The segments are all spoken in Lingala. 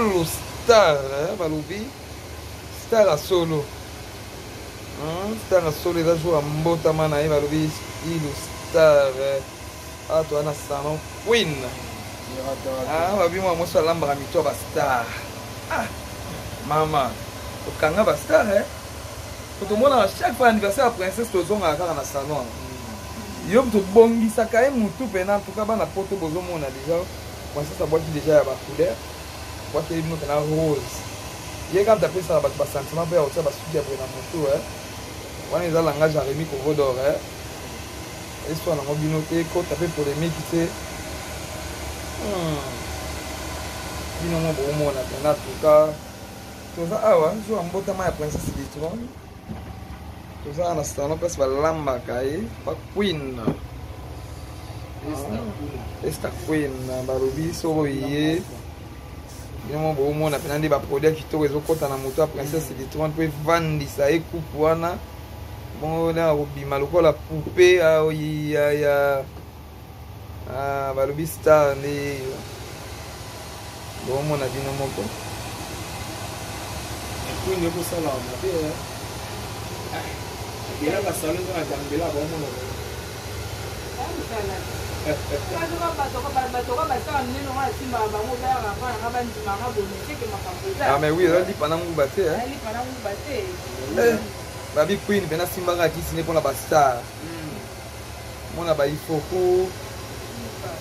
Ilu star eh, balobi star ya solo star ya solo eza jour ya mbotama na ye balobi Ilu star eh. Awa toza na salon Queen. Ah, babi mwa mwasi alambaka mito ya ba star. Ah, mama, okanga ba star eh? Tomonaka chaque fois anniversaire ya princesse tozongaka kaka na salon. Yo tobongisaka ye mutu pena en tout cas bana poto bozomona déjà princesse abwaki déjà ya ba couleur. Abwakeli bino pena rose. Ye kaka apesaka bato ba sentiment mpe ya kotia basuki ya boye na mutu eh. Wana eza langage ya Remy Kovodor eh. Eswa nango bino te ekota pe polemique te. Bino mo bomona pena tuka toza awa jour ya mbotama ya princesse du trône toza na salon place balambaka ye ba queen Esther Queen balobi soko ye bino mo bomona pena nde baproduit ya kitoko ezokɔta na moto ya princesse du trône mpo evandisa ye coupe wana bongo nde akobima lokola poupe ya ya ah, balobi star nde bomona bino moko queen ekosala mabe ebela basalo eza na gambela baomona Ah mais oui, eza lipa na nguba te. Eh. Babi Queen pena simbaka kisi ne pona ba star. Mona ba Ifoku.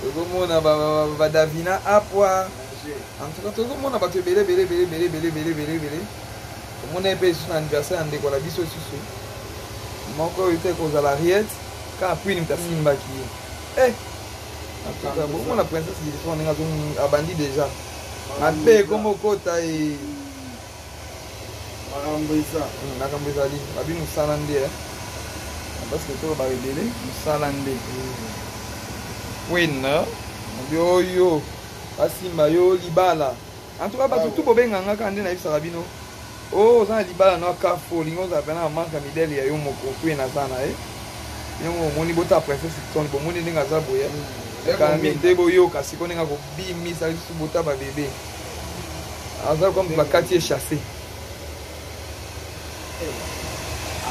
Tozomona ba, ba, ba Davina Apwa. En tout cas tozomona bato ebele ebele ebele ebele ebele ebele ebele ebele. Tomona ye mpe lisusu na anniversaire ya ndeko na biso lisusu. Moko oyo te kozala Riette kaka Queen moto asimbaki ye. Eh! En tout cas bomona princesse Lilifon ndenge abandi déjà. Mabe ekoma okota ye. Makambo eza. Makambo ezali. Babi mosala nde eh. Parce que tolobaka ebele mosala nde. Queen babi oyo basimba yo libala. En tout cas bato tout bobenga nga kaka nde nayebisaka bino. Oh oza na libala na kafo olingi ozala pena na manque ya midele ya yo moko Queen aza na ye. Bino moko bomoni botala princesse Tony bomoni ndenge aza boye. Kala mingi te boyoka sikoyo ndenge akobimisa lisusu bota ba bebe. Aza comme bakati ye chasse.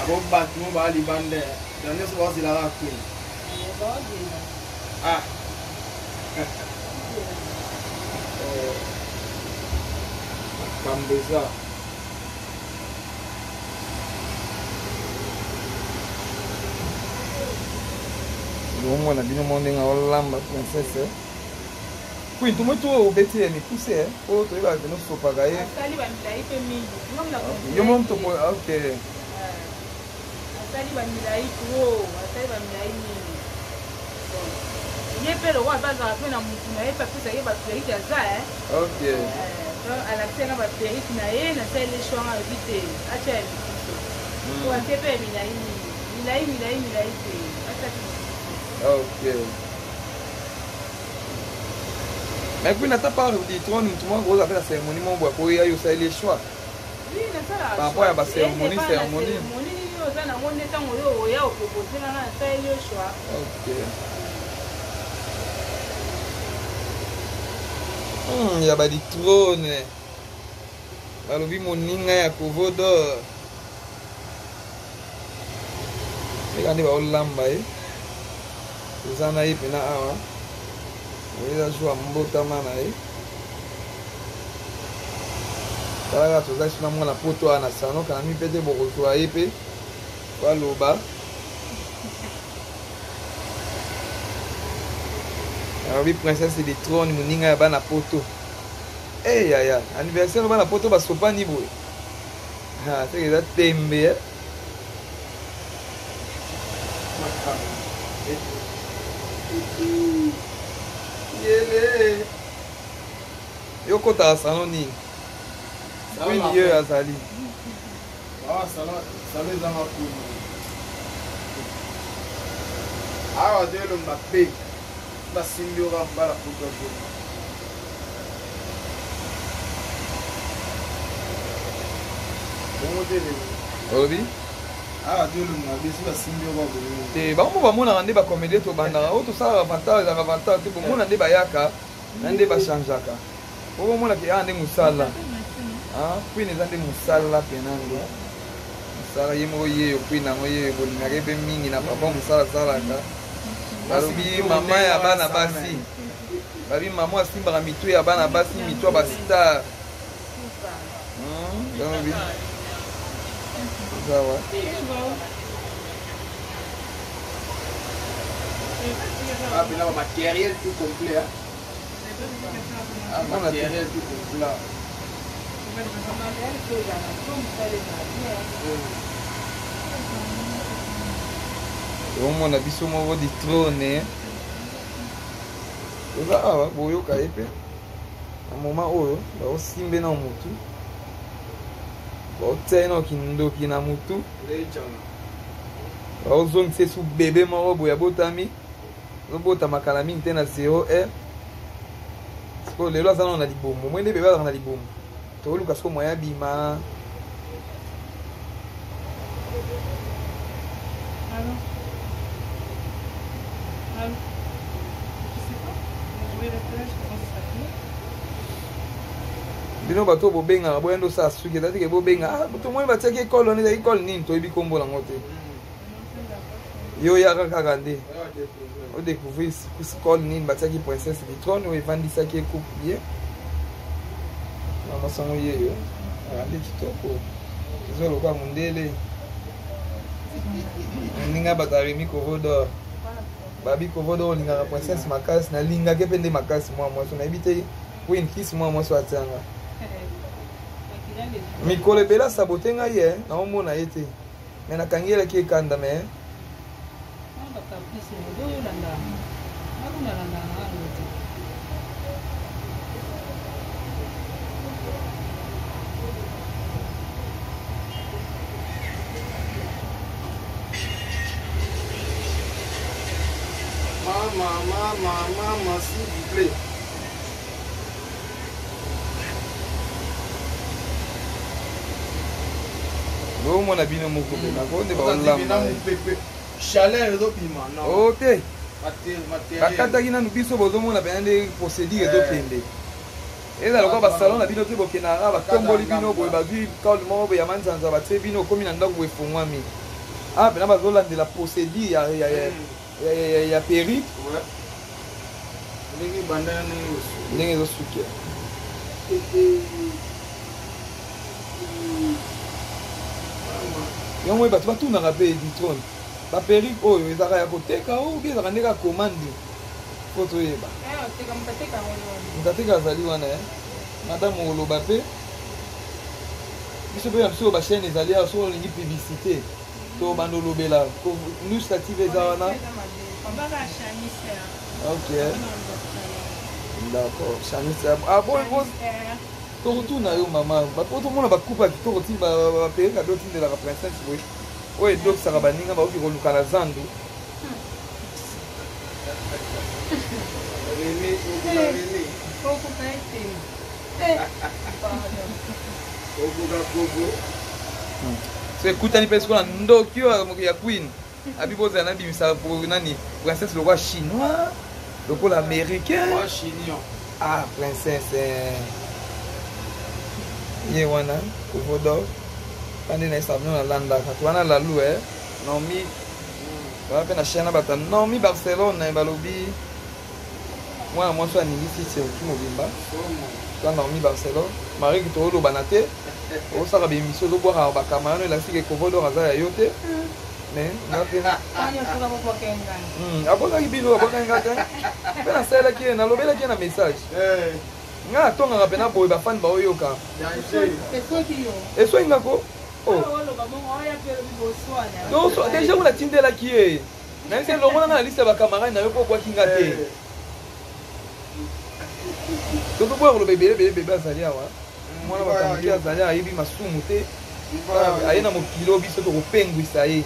Abo bato mo ba libanda na nyonso bazelaka queen. Ah. Makambo eza. Bomona bino mo ndenge olamba princesse. Queen tomoni to obeti ya mikuse eh po toyebaka ke nosopaka ye. Asali ba milayi pe mingi. Yo mo moto ok. Asali ba milayi trop, asali ba milayi mingi. Ye pe lokola pe azalaka pe na mutu na ye pe apesaka ye ba perruque aza eh. Ok. Donc alakisi nga ba perruque na ye, nasaleli ye choix nga alobi te atia ya mikuse. Po atie pe ya milayi mingi. Milayi milayi milayi te, atia pe mikuse. Ok. Mais puis nata part du trône mutu moko akozala mpe na cérémonie moko boye akoya yo osaleli ye choix. Oui, nasalaka Par rapport ya ba cérémonie, cérémonie. cérémonie nini oza nango nde ntango yo oya opropose nga nga nasaleli yo choix. Ok. Ya ba du trône. Balobi moninga ya Kovo d'or. Eka nde baolamba ye. Toza na ye mpena awa. Eza jour ya mbotama na ye. Tala kaka toza lisusu na mwana poto awa na salon kana mi mpe te bokozwa ye mpe baloba. Alobi princesse du trône moninga ya bana poto. Eh yaya, anniversaire bana poto basopani boye. Ah, c'est eza tembe eh. Yele. Yo kotaka salon nini? Queen ye azali. Ah, salon, salon eza nga queen. Awa de elonga pe. Basimbi yo kaka mbala poto azonga. Bongo te lelo. Olobi? Awa de elonga besi basimbi yo kaka bongo. Te bango bamonaka nde bacomédie tobandaka oyo tosalaka avantage ezalaka avantage te bomona nde bayaka na nde bachangeaka. Okomonaki awa nde mosala. Queen eza nde mosala pena nde mosala ye moko yeyo Queen yango yeyo bolingaka ye mpe mingi na papa mosala asalaka. Balobi mama ya bana basi, babi mama asimbaka mitu ya bana basi, mitu ya bastar. Balobi zawa Ah, mais là, matériel tout complet. Hein. Ah, matériel tout complet. Omona biso moko di trône toza awa, boyoka ye mpe na moment oyo baosimbe na motu, baotia ye na kindoki na motu, baozongisa esu bebe moko boye abotami, ozobotama kala mingi te na 0 heure. Sikoyo lelo aza nano na libumu, moi nde bebe azalaka na libumu, toluka sikoyo moyen abima. Allô? Allô? Je sais pas. Je vais la plage, comment ça s'appelle? Bino bato oyo bobengaka boya nde osala suki eza teke bobenga, ah, tomoni batiaki ekole wana, ezalaki ekole nini, toyebi nkombo nango te. Yo yaka kaka nde odécouvrir skole nini batiaki princesse du trône oyo evandisaki ecoupe bien na masango yeyo ande kitoko eza lokola mondele ndenge bato ya Remi Kovodor babi Kovodor olingaka princesse makasi, nalingaki mpe nde makasi mwa mwasi nayebi te Queen kisi mwa mwasi oyo atianga mikolo ebele asabote ngai ye naomona ye te me nakangelaki ekanda me Mama, mama, mama, s'il vous plaît. Bomona bino moko mpe nako nde baolamba chaleur ezobima. O te, bakataki nanu biso, bozomona pena nde procédure ezokende. Eza lokola basalon na bino te, bokendaka batomboli bino boye, bazwi code moko boye ya manzanza, batie bino, okomi na ndako boye efungwami. Ah, pena bazolandela procédure ya perruque ndenge ebandana, ndenge ezosukia. Yango oyo bato batunaka mpe Editrone, baperruque oyo ezalaka ya koteka oyo bi ezalaka ndenge ya commande, po toyeba moto ateka azali wana. Madame oloba mpe biso mpe na biso oyo bachaîne ezali awa, soki olingi publicité to banda olobela Nuska TV eza wana. Ok, d'accord, Chanise. Ah bon, tokotuna yo mama po tomona bakupe ya kitoko ti baperruque abi otindelaka princesse boye oyo edokisaka baninga bakoki koluka na zandu. René, okoka René. Okoka ete. Okoka Kogo. So ekutani mpe sikoyo na ndoki oyo ya Queen abi bozala nabimisa nani princesse lokola chinois, lokola américain. Moi, chignon. Ah, princesse ye wana Kovodor pande na ye sabino nalandaka to wana lalu e Naomi baa mpe na chaine na bato ya Naomi Barcelone, balobi mwana mwasi oyo aningisi circuit mobimba to Naomi Barcelone. Mariki toolobana te, osala baémission ozobwakaka bakamera no, elakisi ke Kovodor aza ya yo te. Mais nga mpe abwakaki bino, abwakaki nga te mpe nasalelaki ye, nalobelaki ye na message. Nga natongaka mpena boye, bafani baoyoka eswaki nga ko déjà kuna tindelaki ye, nayebisi elongo nanga na liste ya bacamarade na yo mpo obwaki nga te. Tozoboya koloba ebele ebele. Bebe azali awa, mwana makambo azali, ayebi masumu te, aye na mokili oyo biso tokopengwisa ye.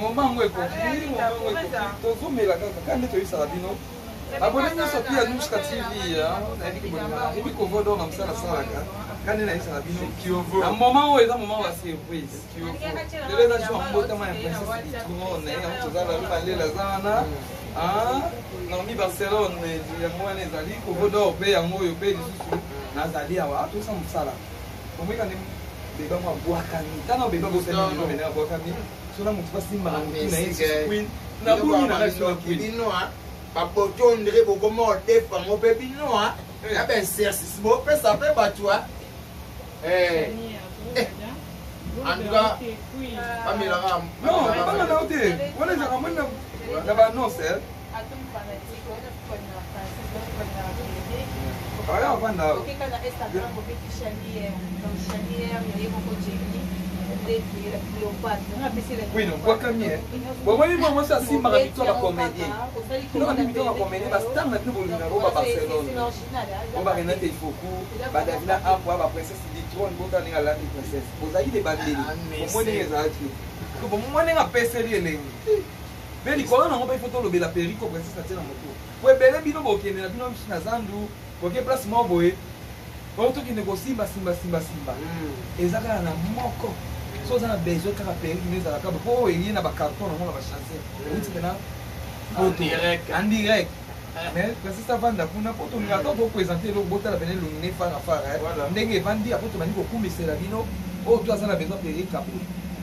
Moma yango ekoki, tozomela kaka kaka nde toyebisaka bino. Abone nyonso mpe ya Nuska TV, nayebi kovodor na mosala asalaka. Kande nayebisaka bino na moment oyo eza moment ya surprise. Lelo eza jour ya mbotama ya princesse du trône. Yango toza na malela aza wana. Naomi Barcelone yango wana ezali Kovo d'or mpe yango oyo mpe lisusu nazali awa tosa mosala. Omeka nde beba mwa abwakami. Tana beba bosali lelo mene abwakami. Sona motu basimba na motu na ye queen. Na bungi na ngai sona queen. Bino baboto ondire bokoma odefa ngo mpe bino na baexercice bopesa mpe bato. En tout cas, bamelaka. Non, banga na yo te. Wana ezalaka moni na baannonce. Aya avanda awa. Oui, non, bwakami bomoni mwa mwasi asimbaka mito ya bacomédien, biloko na mito ya bacomédien, bastar na bino bolingaka bo ba Barcelone, bo ba Renate Ifoku, ba Davina Apwa, ba princesse du trône. Botala ndenge alati princesse. Bozalaki de bandeli, bomoni ndenge ezalaki, bomoni ndenge apeseli elengi mpe likolo nango mpe ifo tolobela periko princesse atie na moto po ebele. Bino bokende na bino misu na zandu, boke place moko boye oyo tokende kosimba simba simba simba, eza kaka na moko. So oza na besoin kaka perruque no ezalaka po oyo eye na bacarton nango na bachance euti mpena poto en direct. Mais princesse avanda kuna po tolinga ata toprésente eloko, botala pene elongi ne fara fara ndenge evandi. Apo tobandi kokumisela bino oyo to aza na besoin perruque kapo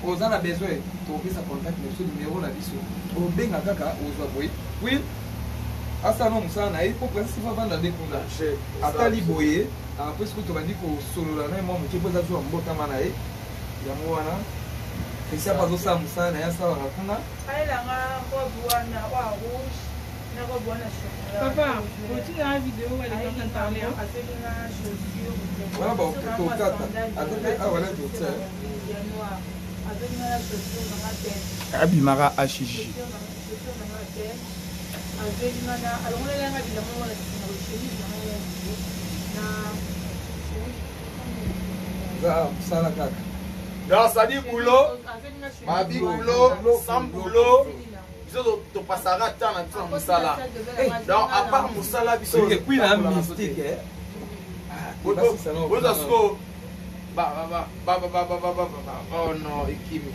oza na besoin, tokopesa contact na biso, numero na biso, obenga kaka ozwa boye. Oui, asala no mosala na ye po princesse fa avanda nde kuna atali boye. Apres sikoyo tobandi kosolola na ye mwa moke po eza zuwa mbotama na ye. Yango wana Christian mpo azosala mosala na ye asalaka kuna. Ayelanga robe wana oyo rouge na robe wana chocolat. Papa, otinga vidéo elle est en train de parler. Hein? Azelinga chaussure. Wana bakokata ata mpe awa na totia. Ya noir azelinga na chaussure nanga te. Abimaka HG. Chaussure nanga te, azelinga na alongolelanga bilamba wana nsima, chemise nanga ya na eza mosala kaka. Donc ça dit boulot, babi boulot, sans boulot biso topasaka temps na biso na mosala. Donc à part mosala biso puis na mystique. Boza sikoyo. Oh non, ekimi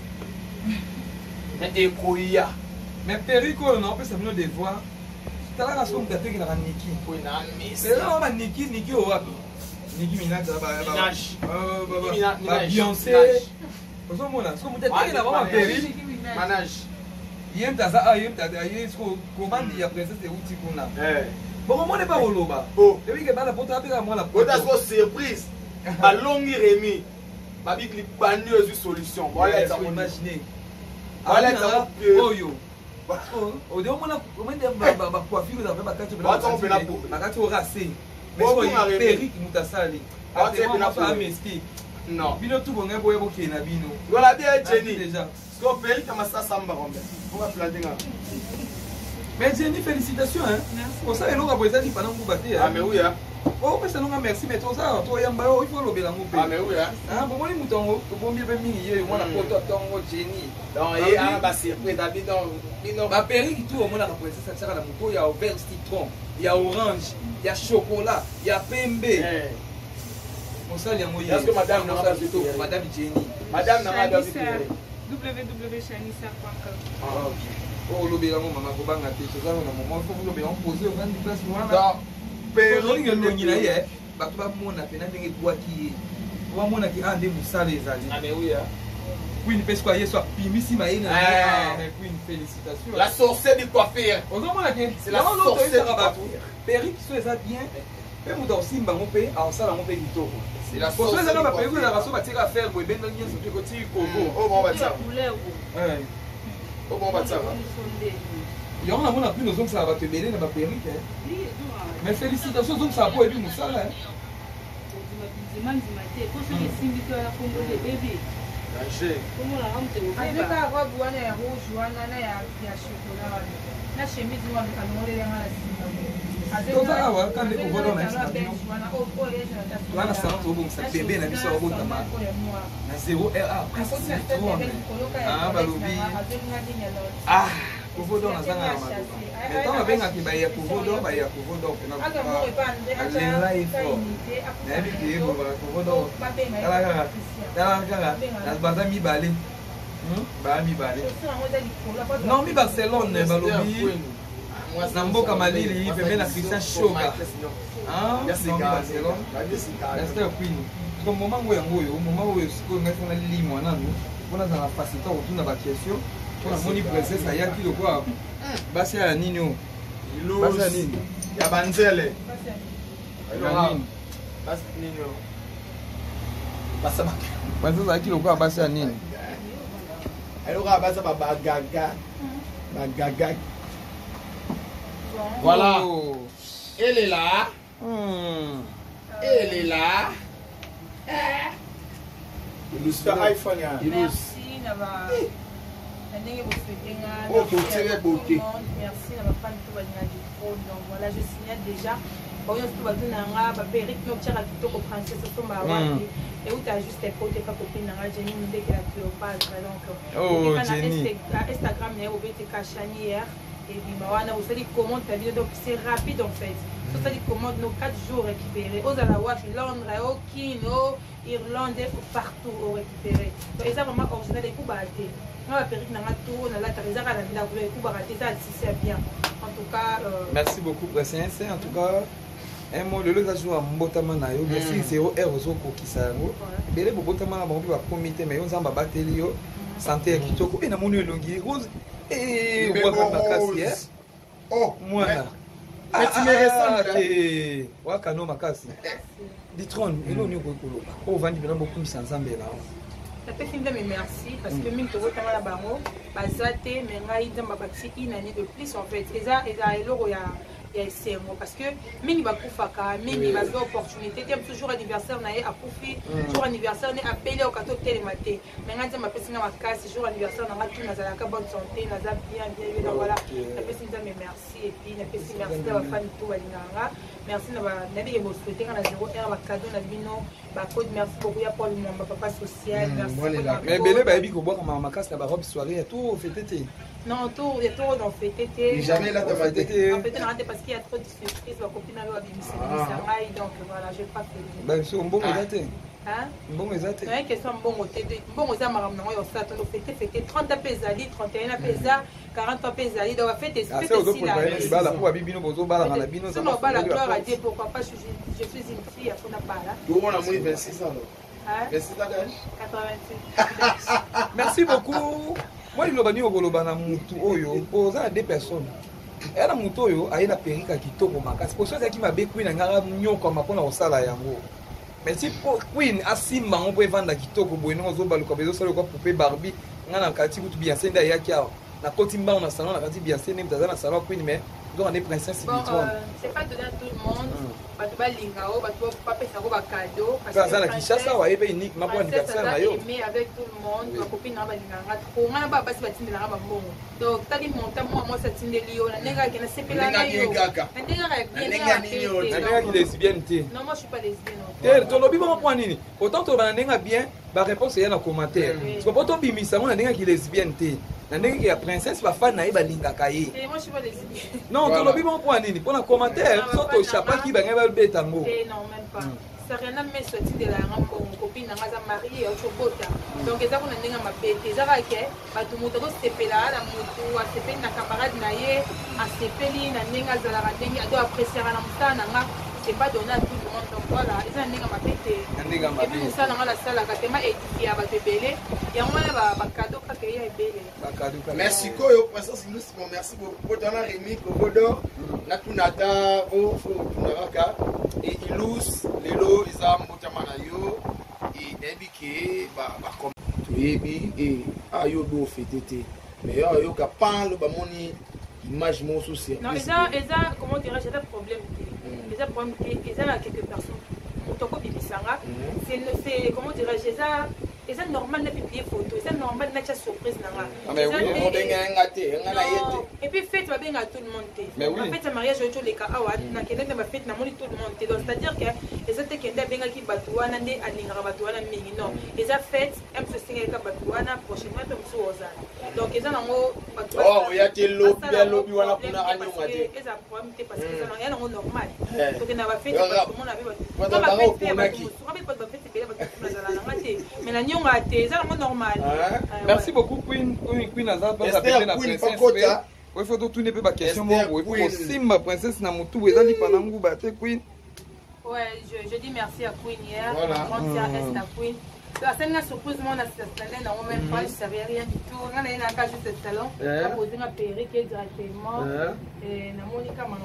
ekoya. Mais perruque oyo naopesa bino devoir, talaka soki moto atekelaka Niki eza baniki Niki oyo wapi, Niki Minaj, Babeyonce, ozomona soki moto atekela bango baperruque ye moto aza awa, ye moto aye siko commande ya princesse euti kuna, bokomona epa koloba ebike bana poto apeka mwana. Ota siko surprise, balongi Remi babiki bandi ezwi solution. Imagine oyo ode omona bacoiffure eza mpe bakati orase, perruque moto asali amestique. Bino tu bongai boya bokende na bino. Voilà bien, Jenny. Déjà. Siko perruque ya masasa mbakombe mpo baplanter nga. Mais Jenny, félicitations, hein. Osala eloko boye eza lipa na nguba te. Ah mais oui, hein. Opesa nonga merci, mais toza toyamba yo, il faut olobela yango mpe. Ah mais oui, hein. Bomoni moto yango tobombi mpe mingi ye mwana poto atongo Jenny. Donc ye ana basurprise abi donc bino. Baperruque tu omonaka princesse atiaka na moto, ya vert citron, ya orange, ya chocolat, ya pembe, mosali yango ye madame Jenny. Madame nanga. www.shanisa.com. Ah, ok, olobela yango mama, kobanga te, toza na moment fo olobela yango, pose ovandi place wana olinga elongi na ye, bato bamona mpena ndenge ebwaki ye, bamonaki a nde mosala ezali. Queen mpe soki aye so apimisi mayele na. Mais Queen, félicitations. La sorcière du coiffure. Ozomona ke yango bato perruque so eza bien mpe moto akosimba yango mpe akosala yango mpe kitoko. Poso ezaka baperruque ezalaka so batieka affaire boye ebendaki nyonso mpe kotiki kogo. Oyo batiaka. Yango namona mpino ozongisaka bato ebele na baperruque. Mais félicitation, ozongisaka mpo oyebi mosala. Ndima te po soki esimbi te wana komboli ebebi. Danger. Komonaka moto. Azwaka robe wana ya rouge wana na ya chocolat wana na chemise wana alongolelenga na nsima. Toza awa kande kovola na biso na bino wana salon, tozobongisa bebe na biso abotama na 0 ra, princesse du trône. Balobi ah. Kovodor nazanga na maloba. Mais ntango abengaki baye ya Kovodor, baye ya Kovodor mpena alela ye fort. Nayebi ke ye bolobaka Kovodor. Tala kaka, tala kaka, baza mibale. Baa mibale. Naomi Barcelone balobi na mboka malili pembe na Christian Shoga. Naomi Barcelone. Esther Queen. Siko moment ngo yango oyo, moment oyo sikoyo ngai fona limwa nanu mpo nazala na facilité ya kotuna ba question mpo namoni princesse ayaki lokola basi ya nini oyo basi ya nini ya banzele ya nini basi nini oyo princesse ayaki lokola basi ya nini ayoka basi ya bagaga bagaga voilà oh. elela Elela. Ilustra iPhone ya. Merci na ba na ndenge bosouhaite nga. Oh, totiele beauté. Merci na ba fan tout balinga du trône. Donc voilà, je signale déjà. Bango nyonso to bato na nga ba perruque no tiaka kitoko princesse osomba wapi. Euta juste epote pa copine na nga Jenny Mundeke la Cléopâtre. Donc oh, Jenny. Instagram na ye obeti kashani hier. Ebima wana osali commande na bino donc c'est rapide en fait. Tosali commande no 4 jours récupéré. Ozala wapi Londres, o Kin, o Irlande, partout o récupéré. Donc eza vraiment original ekubaka te. Nga ba perruque na nga tout nalataka eza kaka na ndako ekubaka te eza tissu ya bien. En tout cas merci beaucoup Princesse. En tout cas un mot lelo eza jour ya mbotama na yo merci 0 heure ozokokisa yango ebele bobotama na bango mpe bakomi te mais yo nzambe abateli yo santé ya kitoko e namoni elongi rose obwaka makasi mwana wakano makasi ditron eloko nini okoki koloba oyo ovandi mpena bokumisa nzambe na yo napesi nzambe merci parce que mingi tobotama na bango baza te mais ngai nzambe abakisi une année de plus en fait eza eza eloko ya ya esengo parce que mingi bakufaka mingi bazwa opportunité te mosusu jour anniversaire na ye akufi jour anniversaire ne apeli oka totelema te mais ngai nzambe apesi nga makasi jour anniversaire na nga tu nazalaka bonne santé naza bien bien yo donc voilà napesi nzambe merci et puis napesi merci na bafani tout balingaka nga merci na nabike bosouhaite nga na 0 heure bacadeau na bino bacode merci beaucoup ya Paul Mwamba papa social merci mais ebele bayebi kobwaka makasi na barobe soirée ya tout fete te. Non, tout, il y a trop d'en fêter. Jamais là, t'as fêté. En fait, parce qu'il y a trop de surprises, ma copine a donc voilà, je vais pas fêter. Ben, c'est un bon te. Mbongo eza te. Naye question mbongo te. Mbongo eza makambo nango ya osala tondo fete fete 30 mpe ezali 31 mpe eza 40 mpe ezali donc fete fete esila. Libala po babi bino bozobalaka na bino. Soki obala gloire à Dieu pourquoi pas je suis une fille ya fona bala. Tourona moi 26 ans alors. Hein? 26 ans d'âge. 86. Merci beaucoup. Moi liloba nini okoloba na mutu oyo oza na deux personnes. Eya na mutu oyo aye na perruque ya kitoko makasi. Poso ezalaki mabe Queen angaka nyokama mpona kosala yango. Mais si Queen asimba yango mpo evanda kitoko boye ndenge ozobaluka boye ezosala lokola poupée Barbie. Nga na kati kutu Beyoncé nde ayaki awa. Nakoti mbango na salon na kati Beyoncé nde moto aza na salon ya Queen mais nzoka nde princesse Bon, Bitron. c'est pas donné à tout le monde. Bato balinga o bato bapesa ngo bacadeau. Mpe aza na Kinshasa awa ye mpe uniquement mpo anniversaire na yo. Aimé avec tout le monde. Bacopine na nga balingaka nga trop. Nga na bana basi batindelaka bambongo. Donc tali montant mwa mwasi atindeli yo na ndenge akende nasepela na yo. kaka. Na ndenge kaka ya bien, Na ndenge ya nini oyo? Na ndenge yaki lesbienne te. Non, moi je suis pas lesbienne. Te tolobi bongo mpo nini? Autant toloba na ndenge ya bien, ba réponse eya na commentaire. Parce que po tobimisa yango na ndenge yaki lesbienne te. Na ndenge ya princesse bafani na ye balingaka ye. Et moi je suis pas lesbienne. Non, tolobi bongo mpo nini? Mpo na commentaire, so tochapaki bangai babeta yango. Eh non, même pas. Sarena meso atindela yanga mbongo copine nanga aza mariée auti obota donc eza kuna ndenge ya mabe te eza kaka ke bato moto akosepela na motu asepeli na camarade na ye asepeli na ndenge azalaka ndenge ado appréciaka na mosala na nga c'est pas donné à tout le monde donc voilà eza na ndenge ya mabe te Na ndenge ya mabe. et puis mosala na nga nasalaka tema édifie ya bato ebele yango wana bacadeau kaka eya ebele Bacadeau kaka. Merci koyo princesse Luce, bon merci beaucoup. Po tana Rémi Kovodor, natuna ata o tuna kaka et Ilus lelo eza mbotama na yo et nayebi ke ba ba toyebi et ayo do fete te mais yo ayoka pan lo bamoni image moko so Non, surprise. eza eza comment dirais-je eza problème te. Eza problème te, eza na quelques personnes. Moto akobimisa nga, c'est comment dirais-je eza Eza normal na publier photo, eza normal natia surprise na nga. Ah, mais Eza oui, nde- obenga nga te, nga na ye te. Non. Et puis fête babenga tout le monde te. Mais oui. Ba fête ya mariage oyo toleka awa nakende na ba fête namoni tout le monde te. Donc c'est-à-dire que eza te kende abengaki bato wana nde alingaka bato wana mingi. Non, eza fête mosusu esengaki kaka bato wana prochainement mpe mosusu ozala. Donc eza nango bato Oh, oya te lobi, basala yango lobi wana problème kuna te anyonga parce te. que eza problème te parce que eza ya nango normal. Eh. Tokende na ba fête Yanga- bato komona mpe bato. Bato Ba bango fête mpe ya bato oponaki. mosusu, bato ba fête ebele bato mosusu nazala nanga te. Mais na nyonga te, eza nango normal. Hein? Ah, Merci ouais. beaucoup Queen. Queen Queen aza place Esther apete na Queen, princesse. Pakota. Oyo faut totune mpe ba question Esther moko boye Queen. kosimba princesse na motu eza lipa na nguba te Queen. Ouais, je dis merci à Queen hier. Voilà. Grande sœur Esther Queen. Donc, c'est une surprise, moi, on a installé dans même pas, je savais rien du tout. On a eu un cas juste le salon. Eh. On a posé ma perruque directement. Eh. Et na Monica m'a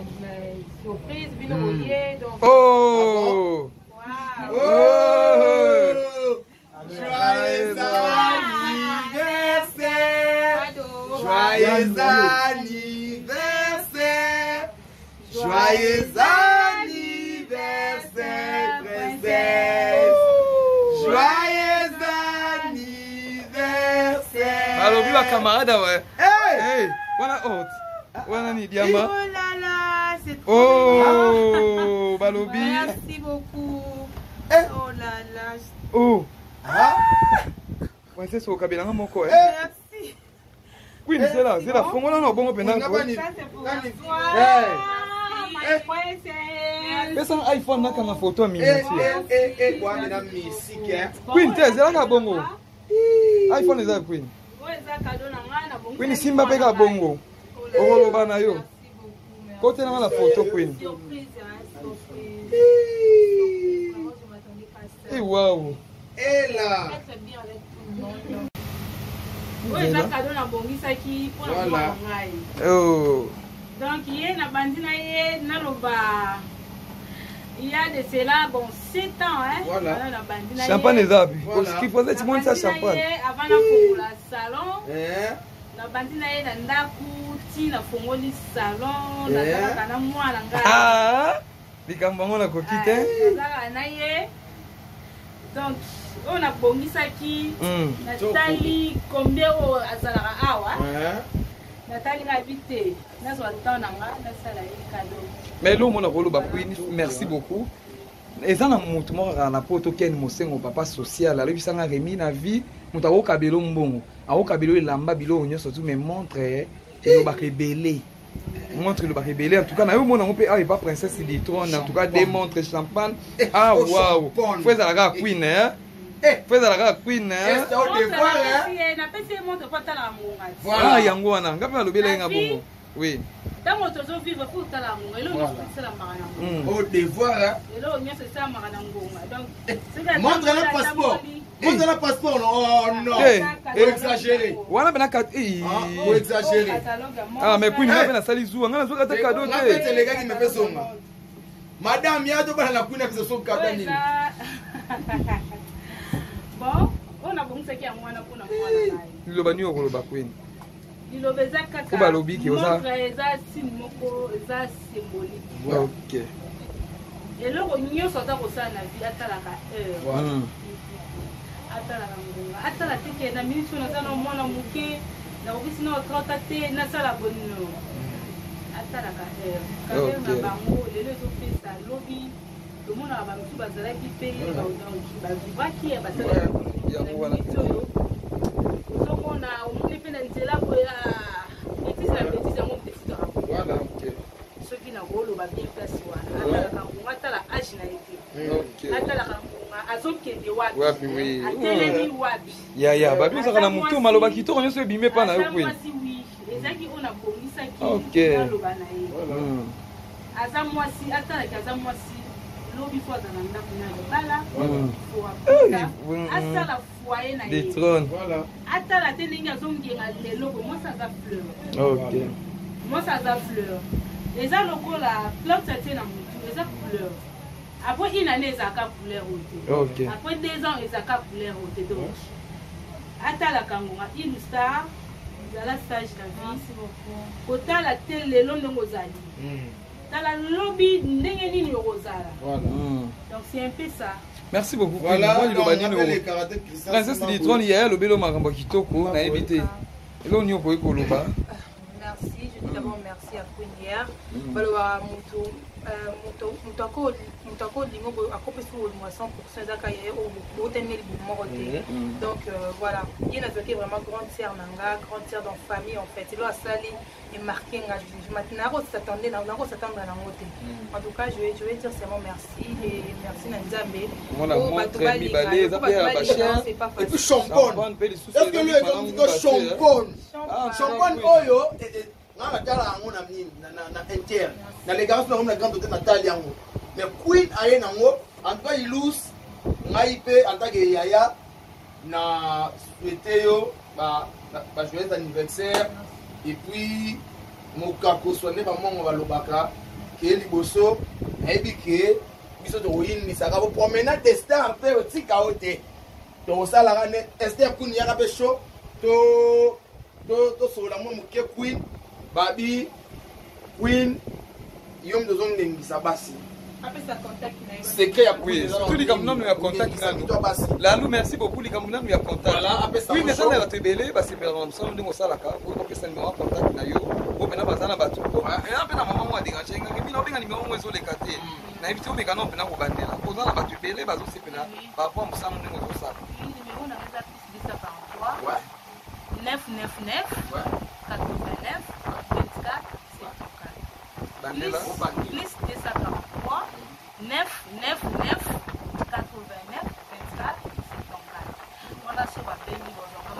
surprise, bino voyez. Donc, Oh! waouh. Oh! Joyeux anniversaire! Cadeau. Joyeux anniversaire! Joyeux anniversaire, princesse! Joyeux anniversaire! Balobi ba camarade awa. Hey! Hey, wana haute. Wana ni diama. Oh là là, c'est trop Oh, balobi. Merci beaucoup. Eh. Oh là là. Oh, Ah! princesse okabelanga moko eh. Merci. Queen zela, zela fongola na bongo mpenza. Nga bani- Ça, c'est pour Nani- toi, Hey. ma Eh. princesse. Pesa iPhone nakanga photo ya Eh, miniature. eh, eh, eh, kwame na misiki, eh. Queen te zelaka bongo. iPhone eza ya Queen. Oyo eza cadeau na ngai, nabongisi Queen simba mpe ka bongo. Okoloba na yo. Merci beaucoup. Merci. Kotelanga na photo Queen. Surprise, hein, surprise. Vraiment, je m'attendais pas à ça. Eh waouh. Eh là! Très bien avec tout le monde. Oyo eza cadeau nabongisaki mpona Voilà. mwana ngai. Oh. Donc ye nabandi na ye naloba il y a de cela bon 7 ans hein. Voilà. Wana nabandi na ye. Champagne eza wapi? Voilà. Kifoza timonisa Nabandi na champagne. ye avant nafongola salon Eh? nabandi na ye na ndako ti nafongoli salon Eh. nazalaka na mwana ngai. Ah! Likambo yango nakoki te. nazalaka na ye donc oyo nabongisaki natali combien oyo azalaka awa Eh? natali ngai bi te nazwa temps na nga nasala ye cadeau. Mais eloko mona koloba Queen, merci beaucoup. Eza na motu moko kaka na poto Ken Mosengo papa social alobisanga Remi na vie moto akokabela mbongo akokabela elamba biloko nyonso tu mais montre elobaka ebele montre elobaka ebele en tout cas na yo omona yango mpe awa epa princesse du trône en tout cas des montres champagne. Ah oh, waouh, champagne. fo ezalaka Queen hein, Eh! fo ezalaka Queen hein. Esther, au devoir, hein? Napesi ye montre po atalaka ngonga ti. Voilà. Ah yango wana nga mpe nalobela ye nga Na vie. bongo oui. Ntango tozovivre fo otala ngonga eloko nyonso esalamaka na ngonga. Au devoir, hein? Eloko nyonso esalamaka na ngonga donc soki Montre le atamboli- passeport! Montre le passeport, non! Oh non! Eh, Faut exagérer! Wana mpe na kat eh. Ah, faut exagérer! Ah mais Queen Eh. nga mpe nasali zuwa nga nazwaka ata cadeau Nga te. fete elekaki mepe songa. Madame, ya tobala na Queen apesa so kaka nini? Bon oyo nabongisaki yango wana mpona mwana ngai. Liloba nini okoloba Queen? Liloba eza kaka Po balobi ke oza- montre eza signe moko eza symbolique. Ok. Eloko nyonso aza kosala na vie atalaka heure. Voilà. Atalaka ngonga atala te ke na miniti oyo naza na mwana moke nakokisi na otrota te nasala bonino atalaka heure carrière na Ok. bango lelo ezopesa lobi tomonaka bamisusu bazalaki mpe bavivaki ya basalaka Yango wana. miniti oyo ozomona omoni mpe na nzela boye betise na betise yango moto efutaka. Voilà. Ok. Soki nakoloba bien place wana atalaka ngonga atala age na ye te. Ok. Atalaka ngonga azokende wapi. Wapi, oui. Atelemi wapi. Ya ya babi ozalaka na Aza motu mwasi. maloba kitoko nyonso ebimi epa na yo Aza Queen. mwasi wi ezalaki oyo nabongisaki Ok. naloba na ye. Aza mwasi atalaki aza mwasi lobi fo aza na ndako na libala fo afuta asala foyer na Des ye. trônes. Voilà. Atala te ndenge azongenga lelo boye mwasi aza fleur. Ok. Mwasi aza fleur eza lokola plante atie na motu eza couleur après une année ezalaka couleur oyo te. Ok. Après 2 ans ezalaka couleur oyo te donc atalaka ngonga ilustar ezala sage na vie. Merci beaucoup. Kotala te lelo ndenge ozali tala lobi ndenge nini okozala. Voilà. Donc c'est un peu ça. Merci beaucoup. Voilà, liloba nini Princesse Litron yaya alobeli yo makambo ya kitoko nayebi te eloko nini okoki koloba. Merci, je dis d'abord merci à Queen hier. Baloba mutu moto akolinga akopesa bolingo ya 100 ezaka ye botani libumu moko te. Donc voilà, ye nazwaki vraiment grande sœur na nga, grande sœur dans famille en fait. Elo asali emarqué nga, nakosatande nakosatendre nango te. En tout cas, je vais dire seulement merci et merci na Nzambe. Mona montre mibale eza mpe ya bachère. Et puis champagne. Est-ce que lui est champagne? Champagne oyo nga natala yango na nini na inter nalekaka so nango na grande hotel natali yango, mais Queen aye nango. En tout cas, Ilus, ngai mpe en tant que yaya na souhaite yo ba joyeux anniversaire. Et puis mokako swa nde bamongo balobaka ke liboso nayebi ke biso tokoyinisaka bo promenade de star mpe otika o te, tokosalaka nde Esther Queen yaka mpe show to tosolola mwa moke. Queen babi, Queen, yo moto ozongengisa basi, secret ya Oui, surtout likambo nanu ya contact nanu. Lalu, merci beaucoup. Likambo nanu ya contact, oui, eza na bato ebele basepelaka na mosala ndenge osalaka. Okoki kopesa nimero ya contact na yo po mpena baza na bato eza mpe na mama moko aderange ngaki bino obenga nimero moko ezoleka te. Nayebi te, omeka nano mpena kobandela. Oza na bato ebele bazosepela par rapport ya mosala ndenge ozosala. Numéro na eza plus 243 999 89 24 74. Bandela. Plus 243 9 9 9 89 24 74. Wana so babengi bozwaka.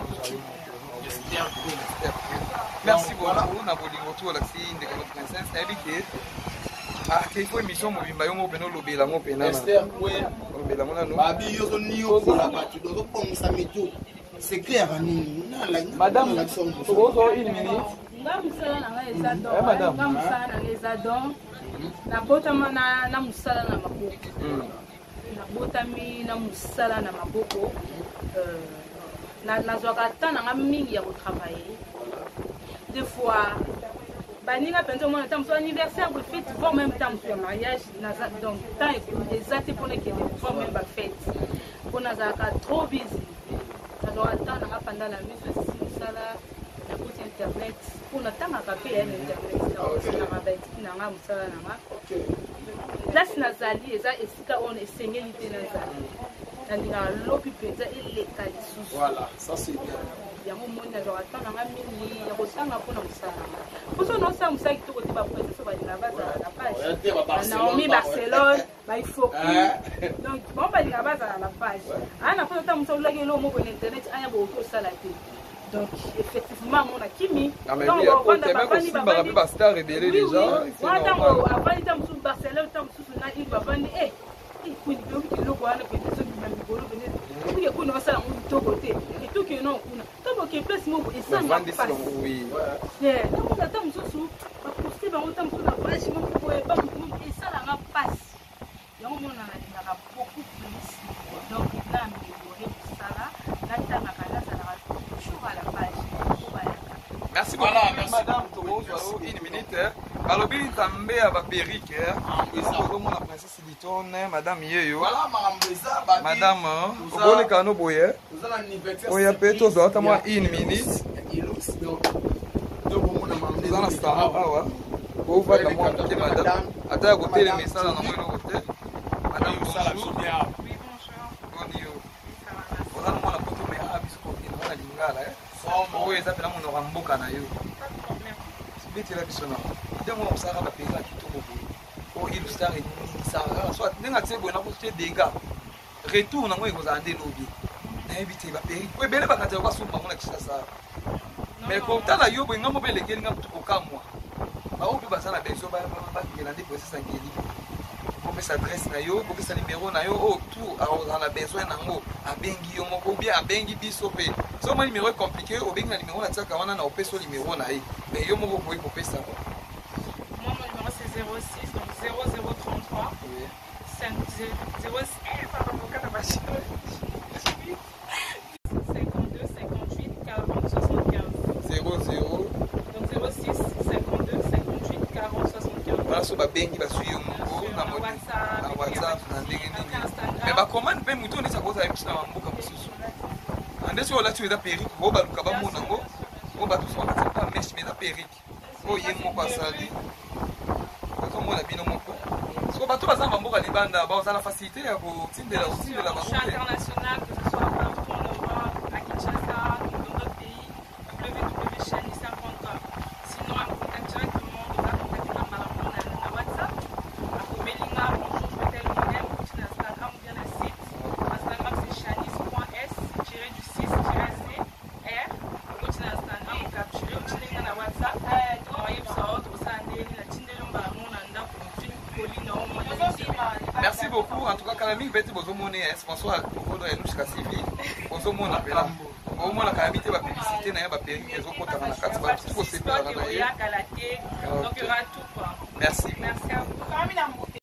Merci beaucoup na bolingo tu olakisi ndeko na princesse. Nayebi ke ah, il faut émission mobimba yo moko mpena olobela yango mpena. Esther Queen. Olobela yango nanu. Babi, yo ozoniokola bato, ozobongisa mitu, secret yaka nini? Madame, tokozwa une minute? Nga mosala na ngai eza don. Eh, madame. Nga mosala na ngai eza don. Nabotama na mosala na maboko, nabotami na mosala na maboko. Nazwaka temps na nga mingi ya kotravailler. Des fois baninga mpenza omona ntango mosusu anniversaire boye, fête, voire même ntango mosusu ya mariage, donc temps eza te mpona ekende, voire même bafête, mpo nazalaka trop busy. Nazwaka temps na nga pendant la nuit, so esisi mosala nakoti internet mpo natangaka mpe ya na internet, nakotinaka baétude na nga, mosala na nga. Place nazali eza esika oyo esengeli te nazali, nalingaka lobi mpenza eleka lisusu. Voilà, ça c'est bien. Yango moni nazwaka temps na nga mingi ya kotanga mpona mosala na nga, mposo naosala mosala kitoko te. Baprincesse balingaka bazala na page, Naomi Barcelone, baifoku, donc bango balingaka bazala na page aya na mposa. Ata mosu olaki eloko moko na internet aya bokoki osala te. Donc effectivement mona kimi. Osimbaka mpe bastar ebele déjà. Wana ntango avandi, ntango mosusu Barcelone, ntango mosusu na ile bavandi e kuni oyoki eloko wana pende ezobima mikolo pende oyoki kuna basala yango kitoko te, etoki no kuna ntango oke place moko esanga pasi. Ntango ata mosusu baposte bango, ntango mosusu na page moko boye, bamotu moko esalanga mpasi. Yango mona nalingaka beaucoup plus, donc na améliore mosala, natangaka, nazalaka toujours à la page po bayaka. Merci beaucoup. Voilà, merci. Madame, tokozwa yo une minute. Balobi nzambe ya baperike, ozomona princesse Litone, madame yeyo. Voilà, makambo eza babi. Madame, okoleka no boye. Toza na anniversaire. Oya mpe tozwa ata mwa une minute. Ilus, donc tokomona makambo. Toza na salon awa, ovanda mwa moke madame, ata ya kotelema esala nango eloko te. Madame, bonjour. Oui, bonjour. Boni yo? Oza na mwana poto, mais awa biso kokende wana lingala oyo eza mpena monoko ya mboka na yo. Pas de problème. Betela biso na nde mwana mosalaka bapenza ya kitoko boye oyo ilustar eningisaka kaka soit ndenge atie boye nakotie dégâts retour nango ekozala nde lobi. Nayebi te, baperruque po ebele bakati ya basomba bango na Kinshasa, mais kotala yo boye, ngambo mpe elekeli nga kutu kokamwa. Bango mpe baza na besoin bakengela nde princesse Angeli. Kopesa adresse na yo, kopesa numero na yo, oyo tout akozala na besoin nango abengi yo moko ou bien abengi biso mpe. So mwa numero compliqué, obengi na numero natiaka wana na opesa yo numero na ye, mais yo moko okoki kopesa. Moi, mon numéro c'est 06, donc 0033 5 0, eh, pardon, mon cas n'a 52 58 40 75. 00. Donc 06 52 58 40 75. Wana so babengi, bazwi yo moko na Na WhatsApp, na WhatsApp, na ndenge nini? Instagram. Mais Bacommande mpe motu onesi akozala biso na bamboka mosusu. Ande soki olati oyo eza perruque, oyo baluka bamona yango, oyo bato mosusu bakati pa mèche, mais eza perruque oyo ye moko asali, ozomona bino moko. Soko bato baza na bamboka libanda, bazala na facilité ya kotindela kotindela bango te. International, que ce soit partout en Europe, à Kinshasa, dans d'autres pays, www.chanisa.com. Sinon, elle me contacte directement, donc elle contacte nga mbala moko na WhatsApp. Akomeli nga bonjour, je veux tel modèle, okoti na Instagram ou bien na site. Instagram, c'est chanis.s-du6-c R. Okoti na Instagram, ocapture, otindeli nga na WhatsApp. Oyebisa yo tokosala ndenge nini, natindeli yo mbala moko na ndako, colis na yo moko. Merci beaucoup. En tout cas, kala mingi bete bozomona ya sponsor ya Kovodo ya Lushka TV. Bozomona pela. Bozomona kala mingi te ba publicité na ya ba perruque ezokotaka na kati ba tout kosepelaka na ye. Donc il y aura tout quoi. Merci. Merci à vous.